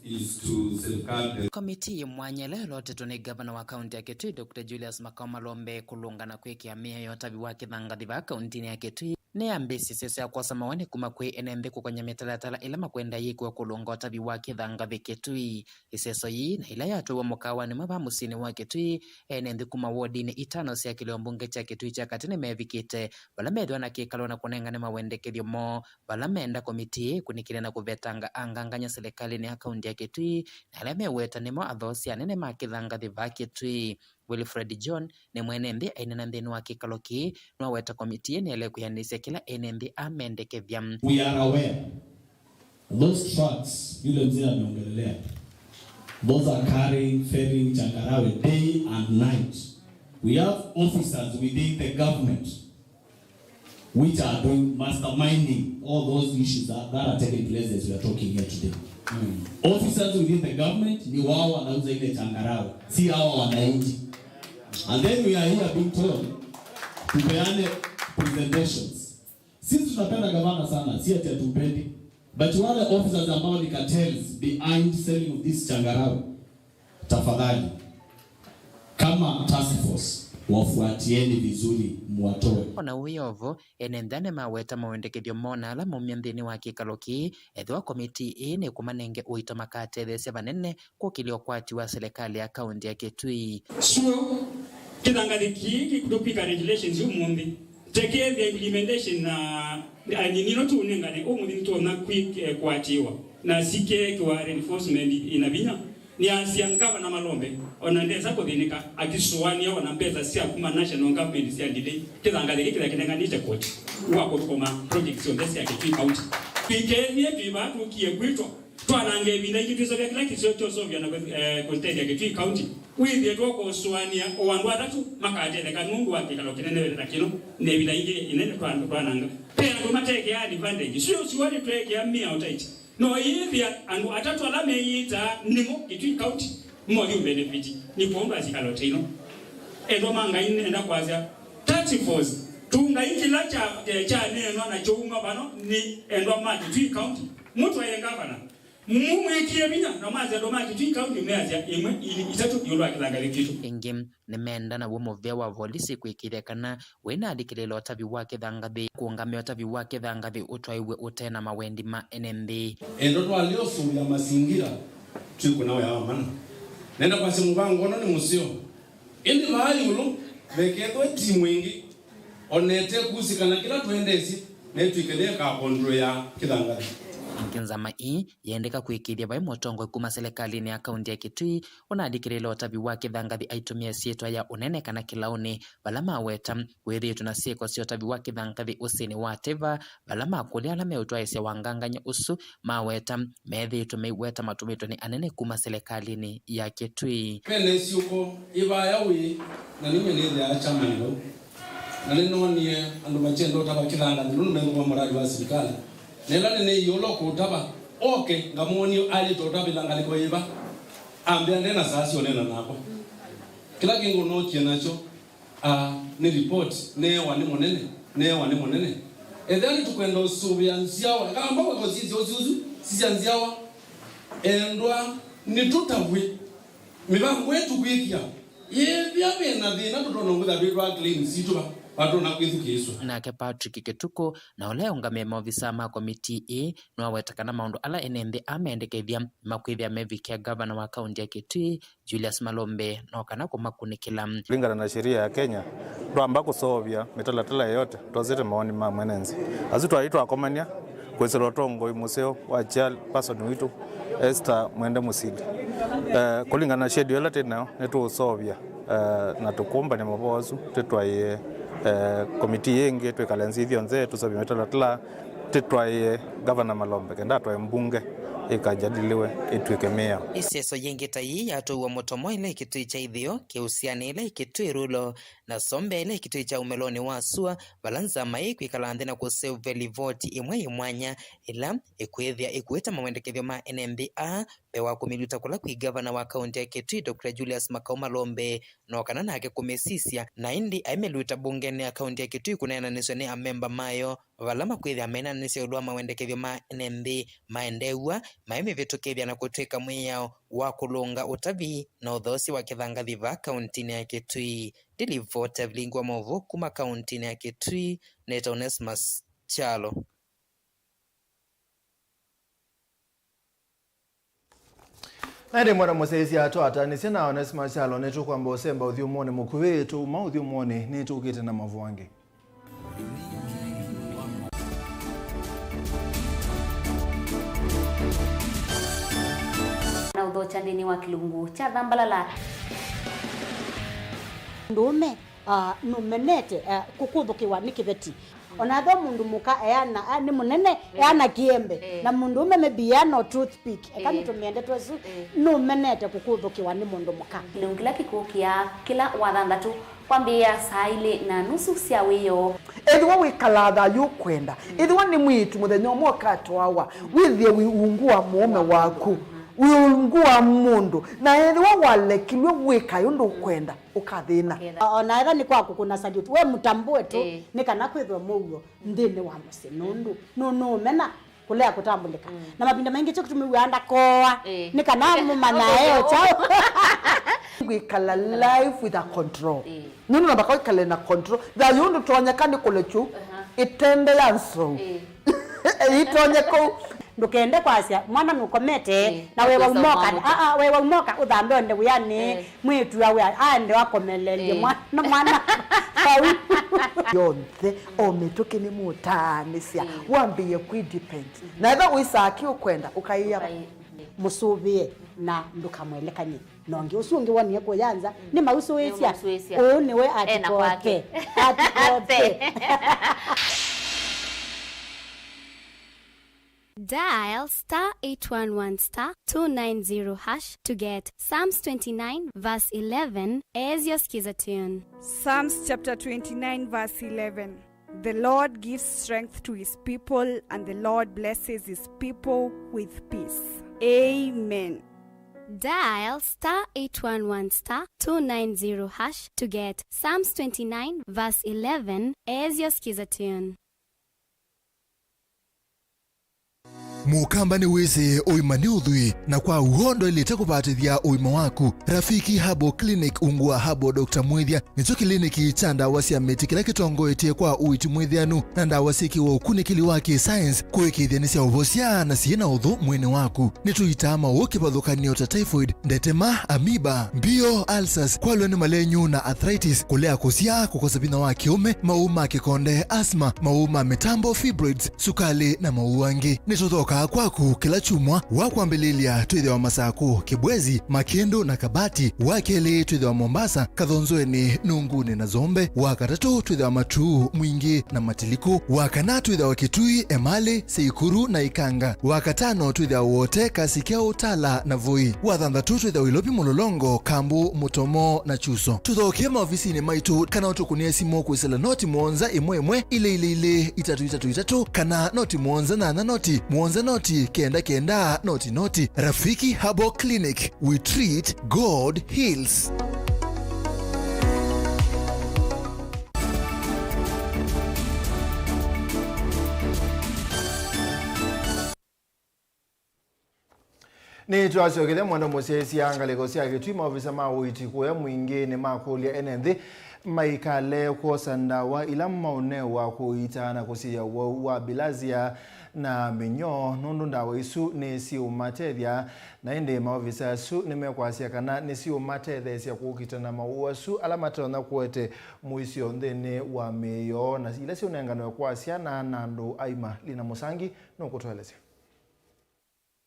Is to safeguard the Komitii yĩ mwanya ĩla ĩlotetwe nĩ ngavana wa kaũntĩ ya Kitui, Doctor Julius Makau Malombe, kũlũnga na kwĩkĩa mĩao ya ũtavi wa kĩthangathĩ vaa kaũntĩnĩ ya Kitui nĩyambĩĩsye ĩseso ya kwosa mawoni kuma kwĩ ene nthĩ kũkonĩa mĩtalatala ĩla makwenda yĩkĩwe kũlũnga ũtavi wa kĩthangathĩ Kitui. Ĩseso yĩĩ na ĩla yatwaiwe mũkaawanĩ ũmwe vaa mũsyĩnĩ wa Kitui, ene nthĩ kuma wodinĩ itano sya kĩlĩo mbunge kya Kitui kya katĩ nĩmevikĩte, vala methĩwa na kĩkalo na kũnengane mawendekethyo moo, vala meenda komitii ĩĩ ĩkunĩkĩle na kũvetanga angangany'a silikalĩnĩ ya kaũntĩ ya Kitui, na ala meweta nĩmo athoosya anene ma kĩthangathĩ vaa Kitui. Wilfred John nĩ mwene nthĩ aineena nthĩnĩ wa kĩkalo kĩĩ, nĩwaweta komitii ĩĩ nĩyaĩle kwĩanĩsya kĩla ene nthĩ amendekethya. We are aware those trucks yule mzee ameongelelea, those are carrying, ferrying changarawe day and night. We have officers within the government which are doing masterminding all those issues that, that are taking place as we are talking here today. Officers within the government ni wao wanauza ile changarawe, si hawa wananchi. And then we are here being told tupeane presentations. Sisi tunapenda gavana sana, si ati hatumpendi. But wale officers ambao ni cartels behind selling of this changarawe, tafadhali, kama task force, wafuatieni vizuri, mwatoe. Ona wĩ o vo, ene nthĩ nĩmaweta mawendekethyo moo na ala maumya nthĩnĩ wa kĩkalo kĩĩ, ethĩwa komitii ĩĩ nĩkũmanenge ũito makatetheesya vanene kũkĩlya ũkwati wa silikalĩ ya kaunti ya Kitui. Sure, kĩthangathĩ kĩĩ kĩkũtũ kwĩka regulations ũmũnthĩ. Tekethya implementation na, na nĩno tũũnengane ũmũnthĩ nĩtwonya kwĩ-, eh, kũatĩĩwa na sikeekĩwa reinforcement ĩna vinya. Nĩasya Ngavana Malombe ona ndesa kũthĩnĩka akĩsũanĩa ona mbesa sya kuma national government sya delay kĩthangathĩ kĩkĩla kĩnenganĩte koti wa kũthũkũma project syonthe sya Kitui County. Twĩkethie twĩ vaa tũkie kwĩtwa. Twanange ĩvinda ingĩ twĩsovya kĩla kĩsio kyosovya na, eh, kũtethya Kitui County. Wĩthĩe twakũsũanĩa o andũ atatũ makatetheka nũndũ wa kĩkalo kĩnene ta kĩno, na ĩvinda ingĩ ĩnene twa-, twananga. Ve andũ matekeaa advantage. Sio sua nĩtweekea mĩao taiti. No yĩthĩa andũ atatũ ala meyĩtaa nĩmo Kitui County mothi ũbenefiti nĩ kwondũ wa kĩkalo ta ino. Endwa ma Ngai nenda kwasya, task force, tungai kĩla kya, kya, kyaneenwa na kyauma vano nĩ endwa ma Kitui County. Mũtwaĩe ngavana. Mumwĩkĩe vinya na mwasya andũ ma Kitui County measya ĩmwe, ilĩ, itatũ ĩũlũ wa kĩthangathĩ kitũ. Ĩngĩ, nĩmenda naw'o mũvĩa wa volisi kwĩkĩĩthya kana wĩna alikĩlĩla ũtavi wa kĩthangathĩ, kũũngamĩa ũtavi wa kĩthangathĩ ũtwaĩwe ũte na mawendi ma ene nthĩ. Endo twalea ũsũvĩa masingira, twĩkũna wĩa wa mana. Nenda kwasya mũvango ũno nĩ mũseo. Ĩndĩ vaa ĩũlũ, vekethwe timu ĩngĩ onete kusĩ kana kĩla twendeesye netw'ĩke nĩĩkakonduea kĩthangathĩ. Ĩngĩ nzama ii yendeka kwĩkĩĩthya vai mũtongoi kuma silikalĩnĩ ya kaunti ya Kitui ũnalikĩlĩla ũtavi wa kĩthangathĩ aitũmĩa syĩtwa ya ũnene kana kĩlaũnĩ, vala maweta kwĩthĩĩtwe na syĩko sya ũtavi wa kĩthangathĩ ũsĩnĩ wa Teva, vala makũlya ala meũtwaĩsya wangangany'a ũsu maweta methĩĩtwe meiweta matũmĩtwe nĩ anene kuma silikalĩnĩ ya Kitui. Vena ĩsyũko ĩvaya wĩ, na nĩmwe nĩthĩaa chairman vau. Na nĩnoonie andũ makyenda ũtava kĩthangathĩ nũndũ methũkũma mũradi wa silikalĩ. Na ĩla nĩnĩie ũla ũkũũtava, oke ngamwonie aĩlĩte ũtavĩla ngalĩko yĩva. Ambĩa nde na saa sya ũneena nakwa. Kĩla kĩngũnookie nakyo, a, nĩ report, neewa nĩ mũnene, neewa nĩ mũnene. Ethĩwa nĩtũkwenda ũsũvĩa nzyawa, eka amba kweka ũsisya ũsu ũsu, sisya nzyawa. Endwa, nĩtũtavw'e. Mĩvango ĩtũ kwĩkĩa, yĩthĩa ve na thĩna tũtonya kwĩthĩa twĩtwaa claim sitũ va, vatonya kwĩthukĩĩswa. Nake Patrick Kĩtukũ, na ũla eũngamĩe maovisaa ma komitii ĩĩ, nĩwaweta kana maũndũ ala ene nthĩ amendekethya makwĩthĩa mevikĩa ngavana wa kaunti ya Kitui, Julius Malombe, no kana kũmakunĩkĩla. Kũlingana na sheria ya Kenya, twamba kũseũvya mĩtalatala yoyote, twasĩte mawoni ma mwene nthĩ. Asu twaĩ twakomania kwĩsĩla ũtongoi mũseo wa chairperson witũ, Esther Mwende Mũsili. Eh, kũlingana na schedule ĩla twĩ nayo, nĩtũũseũvya, eh, na tũkũmbany'a mavoo asu, tũtwaĩe, eh, komitii ĩngĩ, twĩkale nthĩ ithyonthe, tũseũvye mĩtalatala, tũtwaĩe Gavana Malombe, kenda atwae mbunge ĩkajadiliwe, ĩtw'ĩke mĩao. Ĩseso yĩngĩ ta yĩĩ yatũiwa mũtomo ĩla ĩ Kitui kya itheo, kĩusianĩ ĩla ĩ Kitui rulo, na Sombe ĩla ĩ Kitui kya ũmĩlonĩ wa sua, vala nzama ĩĩ kwĩkala nthĩ na kũseũvya livoti ĩmwe yĩ mwanya, ĩla ĩkwĩthĩa ĩkũĩta mawendekethyo ma ene nthĩ aa mbee wa kũmĩluta kũla kwĩ ngavana wa kaunti ya Kitui, Doctor Julius Makau Malombe, no kana nake kũmĩsisya, na ĩndĩ aimĩluta mbungenĩ ya kaunti ya Kitui kũneenanĩsw'a nĩ amemba mayo, vala makwĩthĩa menanĩsya ĩũlũ wa mawendekethyo ma ene nthĩ maendeew'a, maimĩvĩtũkĩthya na kũtw'ĩka mwĩao wa kũlũnga ũtavi na ũthoosya wa kĩthangathĩ vaa kauntinĩ ya Kitui. Ndilivota vilingi wa maũvoo kuma kauntinĩ ya Kitui, nĩtawa Onesmus Kyalo. Na ĩndĩ mwana mũsyaĩĩsya twataanĩsye na Onesmus Kyalo, nĩtũkwamba ũsemba ũthyũmũonĩ mũkuhĩ, tũuma ũthyũmũonĩ nĩtũkĩte na maũvoo angĩ. Na ũthokya nthĩnĩ wa kĩlungu kya Thambalala. Mũndũũme, ah, nũmenete, ah, kũkũthũkĩwa nĩ kĩveti. Ona ethĩwa mũndũ mũka eana, ah, nĩ mũnene, eh, eana kĩembe, eh, na mũndũũme maybe eana o toothpick. Eka, eh, nĩtũmĩe ndeto ĩsu, eh, nũmenete kũkũthũkĩwa nĩ mũndũ mũka. Kĩlungu kĩla kĩkũkĩa kĩla Wathanthatũ kwambĩĩa saa ilĩ na nusu sya wĩoo. Ethĩwa wĩkalaa thayũ ũkwenda, ethĩwa nĩ mwĩĩtu mũthenya ũmwe ũkatwawa, wĩthĩe wĩ ungu wa mũũme waku, wĩ ungu wa mũndũ, na ethĩwa walekilw'e wĩkae ũndũ ũkwenda, ũkathĩna. Ona ethĩwa nĩ kwa kũkũna salute, we mũtambũe tu, ĩĩ, nĩ kana kwĩthwe mũuo nthĩnĩ wa mũsyĩ, nũndũ nũ-, nũũmena Ũlea kũtambũlĩka. Mm. Na mavinda maingĩ kyo kĩtumi wĩaa ndakooa. Ĩĩ. Nĩ kana mũmanyae o kyaũ. Kwĩkala life with a control. Ĩĩ. Nũndũ namba kwĩkale na control. Thayũ ndũtonyeka nĩ kũlekyu. Aha. Ĩtende ya nzou. Ĩĩ. Ĩtonye kũu. Ndũkende kwasya mwana nũkomete. Ĩĩ. Na wewa ũmoka. Aa, wewa ũmoka ũthambe onde wĩanĩ. Ĩĩ. Mwĩĩtu awe aende akomelelye. Ĩĩ. Mwana, mwana. Vau. Yonthe, o mĩtũkĩ nĩ mũtaanĩsya. Ĩĩ. Wambĩĩe kwĩ depend. Na ethĩwa wĩsaa kĩ ũkwenda, ũkaĩa mũsũvĩe na ndũkamwelekany'e na ũngĩ. Ũsu ũngĩ wonie kũya nza, nĩmausũĩsya. Nĩmausũĩsya. Ũũ nĩwe ena kwake. Atikope. Atikope. Dial star eight one one star two nine zero hash to get Psalms twenty-nine verse eleven as your skiza tune. Psalms chapter twenty-nine verse eleven. The Lord gives strength to his people, and the Lord blesses his people with peace. Amen. Dial star eight one one star two nine zero hash to get Psalms twenty-nine verse eleven as your skiza tune. Mũkamba nĩwĩsĩ ũima nĩ ũthwii, na kwa w'o ndwaĩlĩte kũvatĩthya ũima waku. Rafiki Herbal Clinic ungu wa Herbal Doctor Mwĩthya nĩkyo kĩliniki kya ndawa sya mĩtĩ kĩla kĩtongoetye kwa ũiiti mwĩthĩanu na ndawa syĩkĩwe ũkunĩkĩli wa kĩ-science kũĩkĩĩthya nĩsyaũvosya na syĩ na ũthũ mwĩĩnĩ waku. Nĩtũitaa maũũ kĩvathũkany'o ta typhoid, ndetema, amoeba, mbio, ulcers, kwalwa nĩ malenyu na arthritis, kũlea kũsyaa, kũkosa vinya wa kĩũme, maũũ ma kĩkonde, asthma, maũũ ma mĩtambo, fibroids, sukalĩ, na maũũ angĩ. Nĩtũthokaa kwaku kĩla kyumwa wa kwambĩlĩlya. Twĩthĩawa Masakũ, Kĩbwezi, Makĩndũ, na Kabati. Wa kelĩ twĩthĩawa Mombasa, Kathonzoeni, Nunguni, na Zombe. Wa katatũ twĩthĩawa Matuu, Mwingĩ, na Matiliku. Wa kana twĩthĩawa Kitui, Emali, Seikuru, na Ikanga. Wa katano twĩthĩawa Wote, Kasikeo, Tala, na Voi. Wa thanthatũ twĩthĩawa Ilovi, Mũlolongo, Kambu, Mũtomo, na Chuso. Tũthokee maovisinĩ maitũ kana ũtũkũnĩe simũ kwĩsĩla noti mũonza ĩmwe ĩmwe ilĩ ilĩ ilĩ itatũ itatũ itatũ kana noti mũonza nyanya noti mũonza noti kenda kenda noti noti. Rafiki Herbal Clinic, we treat, God heals. Nĩtwasyokethya mwendo mũsyaĩĩsya ngalĩko sya Kĩtui. Maovisa ma ũiiti kũya Mwingĩ nĩmakũlya ene nthĩ maikale kwosa ndawa ila maũnewa kũiita na kũsiĩĩa ũwau wa bilharzia na mĩnyoo, nũndũ ndawa isu nĩsiũmatethya. Na ĩndĩ maovisa asu nĩmekwasya kana nĩsiũmatetheesya kũkitana maũũ asu ala matonya kũete mũisyo nthĩnĩ wa mĩĩ yoo na ila siũnenganwe kwa syana na andũ aima. Lina Mũsangi nũkũtũelesya.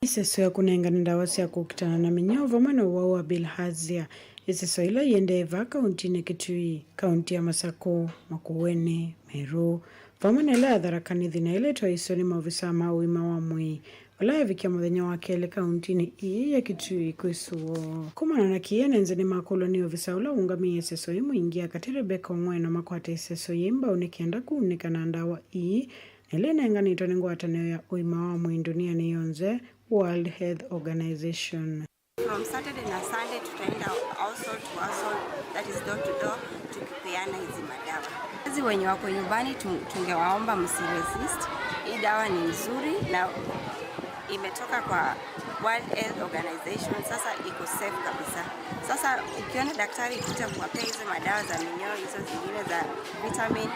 Ĩseso ya kũnengane ndawa sya kũkitana na mĩnyoo vamwe na ũwau wa bilharzia. Ĩseso ĩla yĩendee vaa kauntinĩ Kitui, kaunti ya Masakũ, Makueni, Meru, vamwe na ĩla ya Tharaka Nithi, na ĩla ĩtwaĩĩswe nĩ maovisaa ma ũima wa mwĩĩ, vala yavikie mũthenya wa kelĩ kauntinĩ ĩĩ ya Kitui kwĩ sũo. Kumana na kĩĩ, ene nthĩ nĩmakũlw'a nĩ ovisa ũla ũũngamĩe ĩseso ĩĩ Mwingĩ ya katĩ Rebecca Ong'weno makwate ĩseso yĩĩ mbau nĩ kenda kũunĩka na ndawa ii, na ĩla ĩnenganĩtwe nĩ ngwatanĩo ya ũima wa mwĩĩ ndũnianĩ yonthe, World Health Organization. From Saturday na Sunday tutaenda household to household, that is door to door, tukipeana hizi madawa. Wazazi wenye wako nyumbani tu-, tungewaomba msiresist. Hii dawa ni nzuri na imetoka kwa World Health Organization, sasa iko safe kabisa. Sasa ukiona daktari kuja kuwapea hizo madawa za minyoo, hizo zingine za vitamin,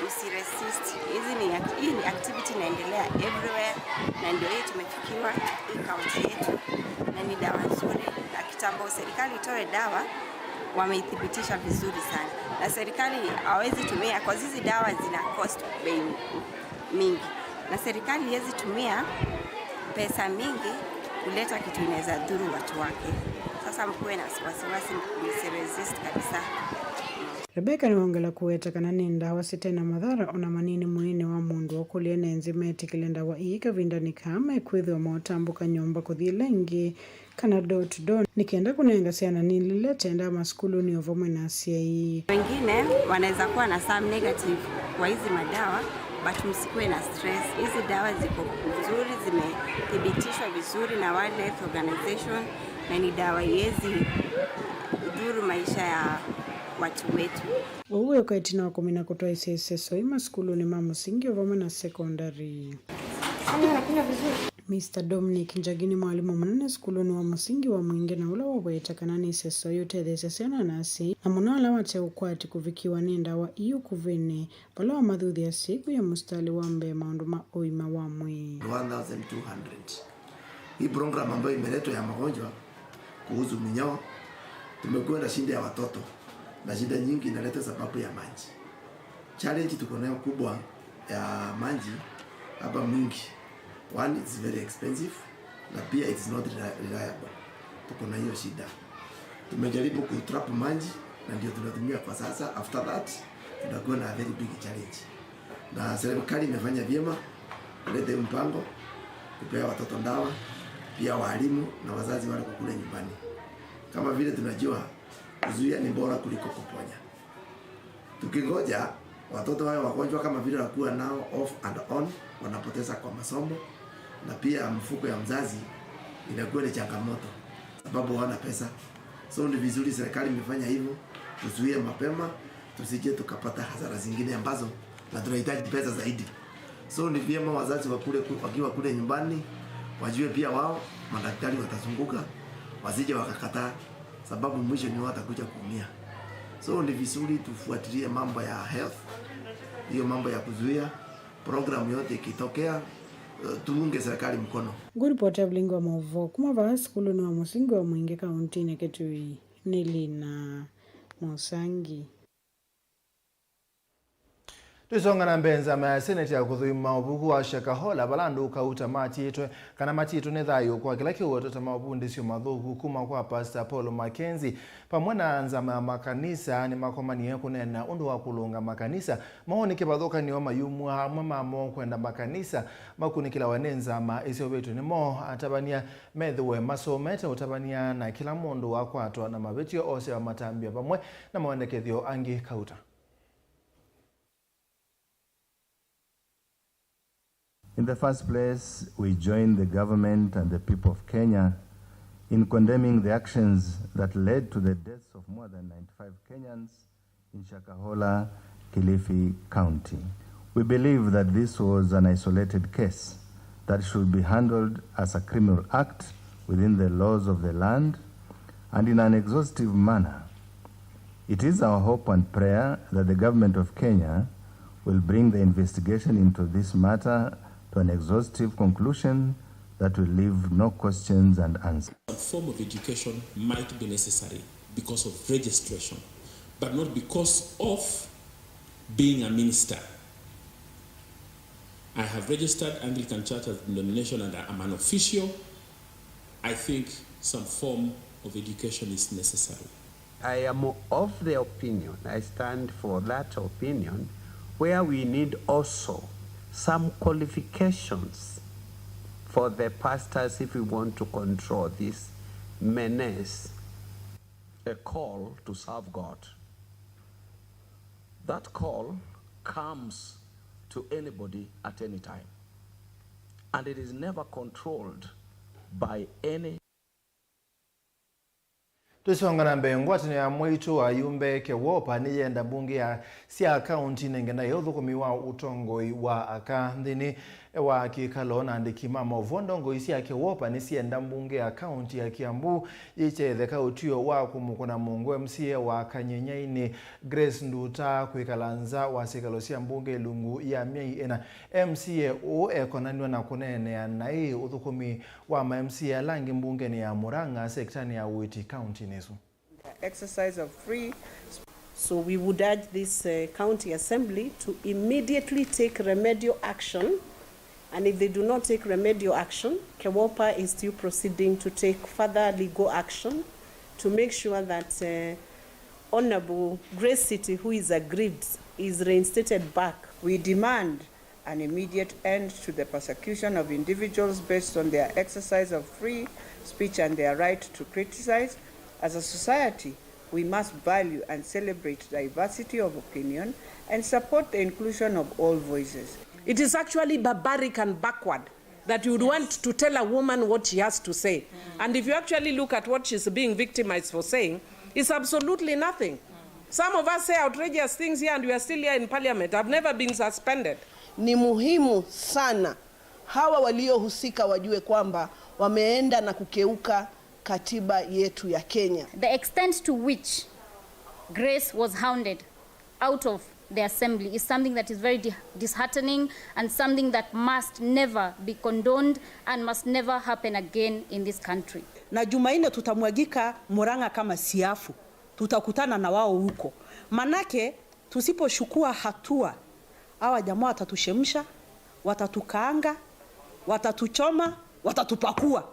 usiresist. Hizi ni act-, hii ni activity inaendelea everywhere, na ndio hii tumefikiwa hii kaunti yetu, na ni dawa nzuri, na kitambo serikali itoe dawa, wameithibitisha vizuri sana. Na serikali hawezi tumia, 'cause hizi dawa zina cost bei mingi, na serikali haiwezi tumia pesa mingi kuleta kitu inaweza dhuru watu wake. Sasa mkuwe na wasiwasi, msiresist kabisa. Rebecca nĩwongela kũweta kana nĩ ndawa site na mathara ona manini mwĩĩnĩ wa mũndũ, ũkũlya ene nthĩ metĩkĩle ndawa ii kavindanĩ kaa mekwĩthĩwa maũtambũka nyũmba kũthi ĩla ĩngĩ, kana door to door, nĩ kenda kũnenga syana nilile tenda masukulunĩ o vamwe na asyai. Wengine wanaweza kuwa na some negative kwa hizi madawa, but msikuwe na stress. Hizi dawa ziko nzuri, zimethibitishwa vizuri na World Health Organization, na ni dawa iwezi dhuru maisha ya watu wetu. Ũu wĩũka ĩtina wa kũmina kũtwaĩsya ĩseso ii masukulunĩ ma mũsingi o vamwe na sekondari. Mister Dominic Njagi nĩ mwalimũ mũnene sukulunĩ wa mũsingi wa Mwingi na ũla waweta kana nĩ ĩseso yũtetheesya syana na asyai, na mũno ala mate ũkwati kũvikiwa nĩ ndawa ii ũkuvĩnĩ, vala wamathuthya asyai kwĩya mũsitalĩ wa mbee maũndũ ma ũima wa mwĩĩ. One thousand two hundred. Hii program ambayo imeletwa ya magonjwa kuhusu minyoo, tumekuwa na shida ya watoto, na shida nyingi inaletwa sababu ya maji. Challenge tuko nayo kubwa ya maji hapa Mwingi. One, it's very expensive, na pia it's not reli-, reliable. Tuko na hiyo shida. Tumejaribu kutrap maji, na ndio tunatumia kwa sasa. After that, tunakuwa na very big challenge. Na serikali imefanya vyema kuleta hii mpango, kupea watoto ndawa, pia walimu na wazazi wale kukule nyumbani. Kama vile tunajua, kuzuia ni bora kuliko kuponya. Tukingoja watoto wawe wagonjwa kama vile wakuwa nao off and on, wanapoteza kwa masomo, na pia mfuko ya mzazi inakuwa ni changamoto sababu hawana pesa. So ni vizuri serikali imefanya hivyo, tuzuie mapema, tusije tukapata hasara zingine ambazo na tunahitaji pesa zaidi. So ni vyema wazazi wa kule ku-, wakiwa kule nyumbani, wajue pia wao madaktari watazunguka, wasije wakakataa, sababu mwisho ni wao watakuja kuumia. So ni vizuri tufuatilie mambo ya health, hiyo mambo ya kuzuia, programu yote ikitokea, eh, tuunge serikali mkono. Ngũripoti ya Vilingi wa Maũvoo kuma vaa sukulunĩ wa mũsingi wa Mwingi kauntinĩ Kitui nĩ Lina Mũsangi. Tũisonga na mbee, nzama ya Senate ya kũthũima ũvuku wa Shakahola, vala andũ kauta matiĩtwe kana matiĩtwe nĩ thayũ kwa kĩla kĩwetwa ta mavundĩsyo mathũku kuma kwa Pastor Paul Mackenzie, vamwe na nzama ya makanisa, nĩmakomanie kũneena ũndũ wa kũlũnga makanisa. Maoni kĩvathũkanĩo mayumw'a, amwe mamo kwenda makanisa makunĩkĩlawe nĩ nzama iseũvĩtw'e nĩmo atavany'a methĩwe masomete ũtavany'a, na kĩla mũndũ wakwatwa na mavĩtyo osewa matambya vamwe na mawendekethyo angĩ kauta. In the first place, we join the government and the people of Kenya in condemning the actions that led to the deaths of more than ninety-five Kenyans in Shakahola, Kilifi County. We believe that this was an isolated case that should be handled as a criminal act within the laws of the land and in an exhaustive manner. It is our hope and prayer that the government of Kenya will bring the investigation into this matter to an exhaustive conclusion that will leave no questions unanswered. Some form of education might be necessary because of registration, but not because of being a minister. I have registered Anglican Church as denomination and I'm an official. I think some form of education is necessary. I am of the opinion, I stand for that opinion, where we need also some qualifications for the pastors if we want to control this menace. A call to serve God. That call comes to anybody at any time. And it is never controlled by any. Tũsonga na mbee, ngwatanĩo ya mwaitũ wa ayumbe Kewopa nĩyenda mbunge ya sya kaunti nenge nayo ũthũkũmi wa ũtongoi wa aka nthĩnĩ wa kĩkalo na andĩki ma maũvoo. Ndongoi sya Kewopa nĩsyenda mbunge ya kaunti ya Kiambu yĩkyetheka ũtw'ĩo wa kũmũkũna mũngũ M C A wa Kanyenyainĩ Grace Nduta kwĩkala nza wa syĩkalo sya mbunge ĩlungu ya myei ĩna. M C A ũũ ekonanw'a na kũneenea naĩ ũthũkũmi wa ma M C A ala angĩ mbungenĩ ya Murang'a, sektanĩ ya ũiiti kauntinĩ ĩsu. Exercise of free. So we would urge this, uh, county assembly to immediately take remedial action, and if they do not take remedial action, Kewopa is still proceeding to take further legal action to make sure that, uh, Honorable Grace Nduta, who is aggrieved, is reinstated back. We demand an immediate end to the persecution of individuals based on their exercise of free speech and their right to criticize. As a society, we must value and celebrate diversity of opinion and support the inclusion of all voices. It is actually barbaric and backward that you would want to tell a woman what she has to say. And if you actually look at what she's being victimized for saying, it's absolutely nothing. Some of us say outrageous things here and we are still here in parliament. I've never been suspended. Ni muhimu sana Hawa waliohusika wajue kwamba wameenda na kukeuka katiba yetu ya Kenya. The extent to which Grace was hounded out of the assembly is something that is very di- disheartening and something that must never be condoned and must never happen again in this country. Na Jumanne tutamwagika Murang'a kama siafu. Tutakutana na wao huko. Manake tusipochukua hatua, hawa jamaa watatuchemsha, watatukaanga, watatuchoma, watatupakua.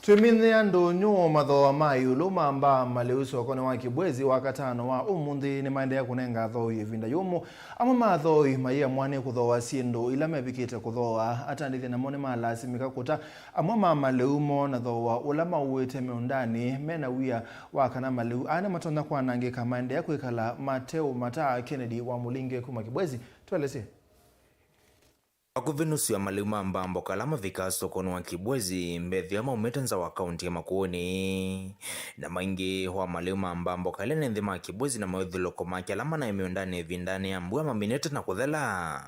Twĩminthĩa ndũnyũ, mathooa ma ĩũlũ ma mbaa malĩu sokonĩ wa Kibwezi Wakatano wa ũmũnthĩ nĩmaendeea kũnenga athooi ĩvinda yũmũ. Amwe ma athooi mayĩamwa nĩ kũthooa syĩndũ ila mevikĩte kũthooa. Atandĩthya namo nĩmalasimĩka kũta amwe ma malĩu moo na thooa ũla maũĩte mĩũndanĩ me na wia wa kana malĩu aa nĩmatonya kwanangĩka maendeea kwĩkala mateũmataa. Kennedy wa Mũlinge kuma Kibwezi, tũelesye. Vakuvĩ nusu ya malĩu ma mbamboka ala mavikaa sokonĩ wa Kibwezi mbethĩwa maumĩte nza wa kaunti ya Makueni. Na maingĩ wa malĩu ma mbamboka ala nĩ nthĩ ma Kibwezi na maũthyũlũko make ala manaĩ mĩũndanĩ ĩvindanĩ ya mbua maminĩte na kũthela.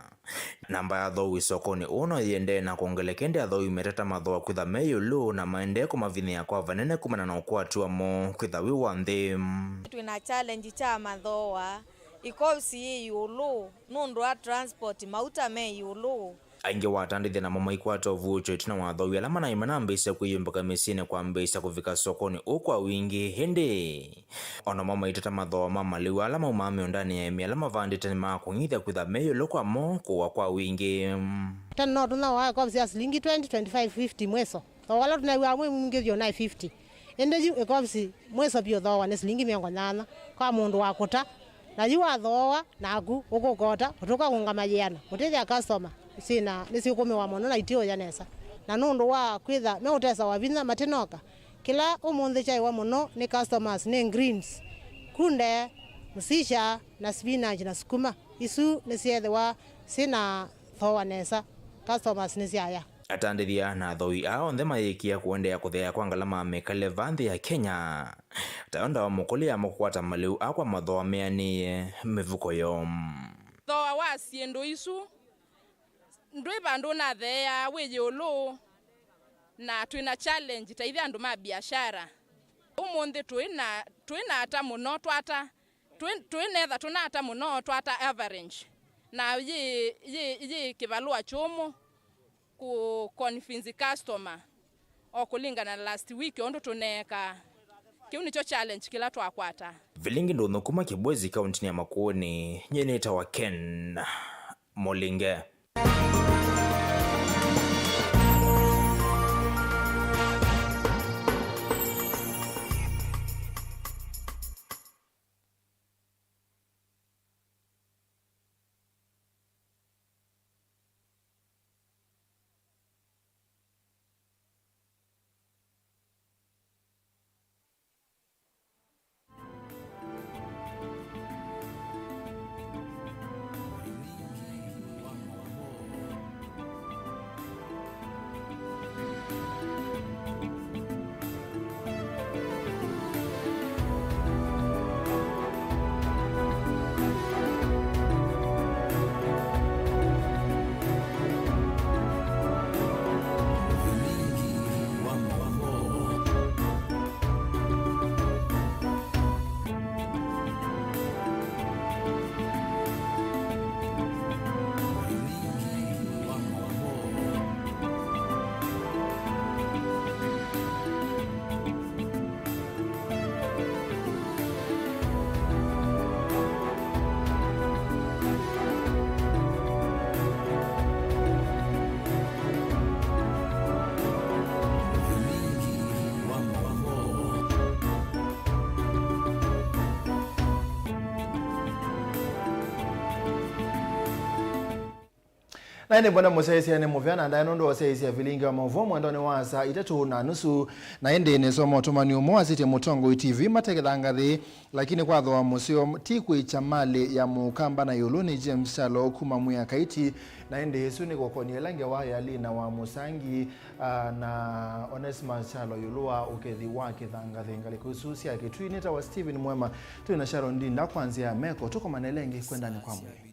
Namba ya athooi sokonĩ ũũ no yĩendee na kwongeleka, ĩndĩ athooi metata mathooa kwĩtha me ĩũlũ na maendee kũmavinyĩĩa kwa vanene kumana na ũkwati wamo kwĩtha wĩ wa nthĩ. Twĩ na challenge kya mathooa. Ĩkovisi yĩ ĩũlũ nũndũ wa transport, mauta me ĩũlũ. Aingĩ wa atandĩthya namo maikwata ũvuũkyo ĩtina wa athooi ala manaĩ manambĩĩsya kwĩyũmbũka mĩsyĩnĩ kwambĩĩsya kũvika sokonĩ ũũ kwa wingĩ. Ĩndĩ o namo maitata mathooa ma malĩu ala maumaa mĩũndanĩ ya aĩmi ala mavandĩte nĩmakũng'ithya kwĩtha me ĩũlũ kwamo kũwa kwa wingĩ. Tene no tũthooa ĩkovisi ya silingi twenty, twenty-five, fifty mwĩso. Thooa ũla tũnew'aa mwĩ mwingĩ vyũ naĩ fifty. Ĩndĩ yu ĩkovisi mwĩso vyũ thooa nĩ silingi mĩongo nyanya kwa mũndũ wa kũta. Na yu wathooa, naku ũkũkota, ũtũka kũngama yĩana, ũtĩthya customer syĩna nĩsyĩkũmĩwa mũno na itiũya nesa. Na nũndũ wa kwĩtha meũtesawa vinya matinoka, kĩla ũmũnthĩ kyaĩwa mũno nĩ customers nĩ greens, kunde, msisha, na spinach na sukuma. Isu nĩsyeethĩwa syĩ na thooa nesa, customers nĩsyaya. Atandĩthya na athooi aa onthe mayĩkĩa kũendeea kũtheea kwa ngalama ya mĩkalĩle va nthĩ ya Kenya. Tayo ndawa mũkũlĩ ya mũkũkwata malĩu aa kwa mathooa meanĩĩe mĩvuko yoo. Thooa wa syĩndũ isu ndwĩ vandũ ũnatheea, wĩ ĩũlũ, na twĩ na challenge ta ithe andũ ma biashara. Ũmũnthĩ twĩ na, twĩ na ata mũno twata, twĩ, twĩ netha tũnata mũno twata average, na yĩ, yĩ, yĩ kĩvalũa kyũmũ kũ convince customer o kũlingana na last week ũndũ tũneekaa. Kĩu nĩkyo challenge kĩla twakwata. Vilingi ndũnyũ kuma Kibwezi kauntinĩ ya Makueni, nyie nĩtawa Ken Mũlinge. Ene bwana mũsyaĩĩsya nĩ mũvea na ndaĩa nũndũ wa ũsyaĩĩsya vilingi wa maũvoo mwendonĩ wa saa itatũ na nusu. Na ĩndĩ nĩsoma ũtũmani ũmwe wasĩtye Mũtongoi T V matekĩtha ngathĩ, lakini kwa thooa mũseo ti kwĩkya malĩ ya mũkamba na ĩũlũ nĩ James Kyalo kuma Mwea Kaiti. Na ĩndĩ ĩsu nĩ kũkonie ĩla ngewa ya Lina wa Mũsangi, ah, na Onesmus Kyalo ĩũlũ wa ũkethi wa kĩthangathĩ. Ngalĩko isu sya Kĩtui nĩtawa Stephen Mwema, twĩ na Sharon Ndinda kwa nzĩa ya meko. Tũkomane ĩla ĩngĩ kwendanĩ kwa mwĩĩ.